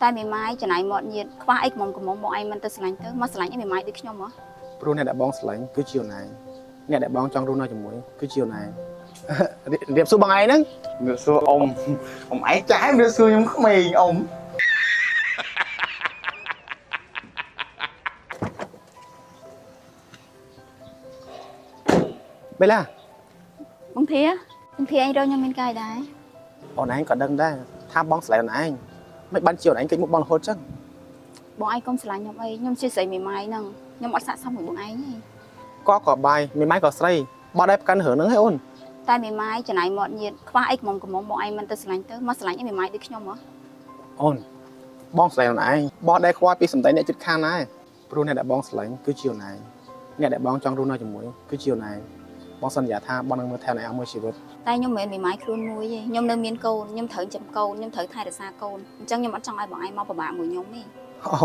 តែមេម៉ាយចំណាយមាត់ញាតខ្វះអីកំមុំកំមុំបងឯងមិនទៅស្រឡាញ់ទៅមកស្រឡាញ់ឯមេម៉ាយដូចខ្ញុំហ៎ ព្រោះអ្នកដែលបងស្រឡាញ់គឺជាអូនឯងអ្នកដែលបងចង់រស់នៅជាមួយគឺជាអូនឯងរៀបសួរបងឯងហ្នឹង ជំរាបសួរអ៊ំអ៊ំឯងចាស់ជំរាបសួរខ្ញុំក្មេងអ៊ំ បេឡា បងធាបងធាឯងរកខ្ញុំមានកាយដែរ អូនឯងក៏ដឹងដែរថាបងស្រឡាញ់អូនឯងមិនបានជាអូនឯងគេចមុខបងរហូតចឹង បងឯងកុំស្រឡាញ់ខ្ញុំអីខ្ញុំជាស្រីមេម៉ាយហ្នឹងខ្ញុំអត់ស័ក្តិសមមួយបងឯងទេ ក៏ក៏បាយមេម៉ាយក៏ស្រីបងដែរប្រកាន់រឿងហ្នឹងហ៎អូន តែមេម៉ាយចំណាយមាត់ញាតខ្វះអីកំមុំកំមុំបងឯងមិនទៅស្រឡាញ់ទៅមកស្រឡាញ់ឯមេម៉ាយដូចខ្ញុំហ៎ អូនបងស្រឡាញ់អូនឯងបងដែរខ្វល់ពីសម្ដីអ្នកជិតខាងដែរព្រោះអ្នកដែលបងស្រឡាញ់គឺជាអូនឯងអ្នកដែលបងចង់រស់នៅជាមួយគឺជាអូនឯងបងសន្យាថាបងនឹងមើលថែអូនឯងអស់មួយជីវិត តែខ្ញុំមិនមែនមេម៉ាយខ្លួនមួយទេខ្ញុំនៅមានកូនខ្ញុំត្រូវចាំកូនខ្ញុំត្រូវថែរក្សាកូនអញ្ចឹងខ្ញុំអត់ចង់ឲ្យបងឯងមកពិបាកមួយខ្ញុំទេ អូ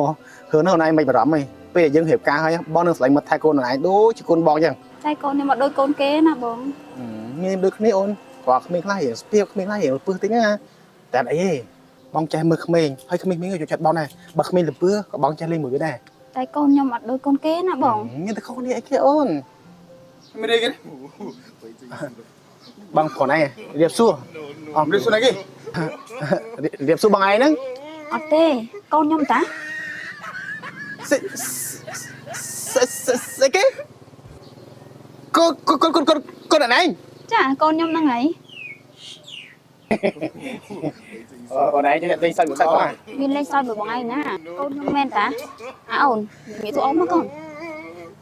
រឿងហ្នឹងអូនឯងមិនបារម្ភទេពេលដែលយើងរៀបការហើយបងនឹងស្រឡាញ់មើលថែកូនអូនឯងដូចជាកូនបងចឹង តែកូនខ្ញុំអត់ដូចកូនគេណាបង មានដូចគ្នាអូនព្រោះក្មេងខ្លះរៀងស្ពាបក្មេងខ្លះរៀងលពឹសតិចណាតែអត់អីទេបងចេះមើលក្មេងហើយក្មេងៗក៏ចូលចិត្តបងដែរបើក្មេងលពឹសក៏បងចេះលេងមួយវាដែរ តែកូនខ្ញុំអត់ដូចកូនគេណាបង មានតែខុសនេះអីគេអូន មិនរៀបគេ បងប្អូនឯងរៀបសួរ អ៊ំរៀបសួរណាគេ រៀបសួរបងឯងហ្នឹង អត់ទេកូនខ្ញុំតា ស្អីស្អីគេកូនកូនកូនកូនកូនឯង ចាកូនខ្ញុំហ្នឹងហើយ អូនឯងចេះលេងសើចមួយសាច់បង មានលេងសើចមួយបងឯងណាកូនខ្ញុំមែនតាអាអូនមានទូអ៊ំមកកូន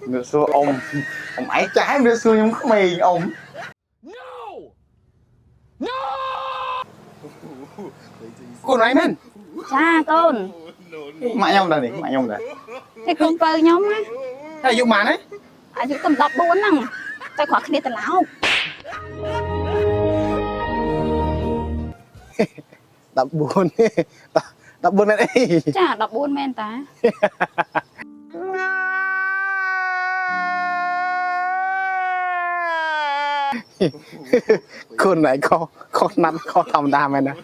ជំរាបសួរអ៊ំអ៊ំឯងចាស់ជំរាបសួរខ្ញុំក្មេងអ៊ំ កូនឯងមែន ចាកូន ម៉ាក់ខ្ញុំដែរនេះម៉ាក់ខ្ញុំដែរ តែកូនបើខ្ញុំណា ហើយអាយុប៉ុន្មានហ៎ អាយុតែ14ហ្នឹងតែគ្រាន់គ្នាត្រឡោក 14ទេ14មែនអី ចា14មែនតា កូនឯងខុសខុសណាត់ខុសធម្មតាមែនណា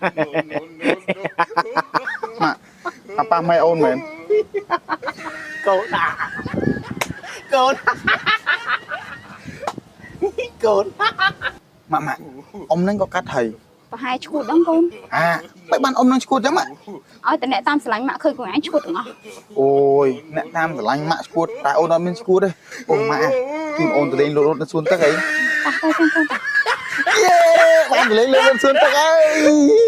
ម៉ាក់ប៉ាប៉ាម៉ែអូនមែន កូនអាកូន កូន ម៉ាក់ម៉ាក់អ៊ំហ្នឹងក៏កាត់ហើយ ប្រហែលឈួតដល់កូន អាបែបបានអ៊ំហ្នឹងឈួតចឹងម៉ាក់ ឲ្យតែអ្នកតាមស្រឡាញ់ម៉ាក់ឃើញខ្លួនឯងឈួតទាំងអស់ អូយអ្នកតាមស្រឡាញ់ម៉ាក់ឈួតតែអូនអត់មានឈួតទេអូម៉ាក់ជូនអូនទៅលេងលោតរត់នៅសួនទឹកអី តោះទៅចឹងកូនតា យេបានទៅលេងលោតរត់នៅសួនទឹកអី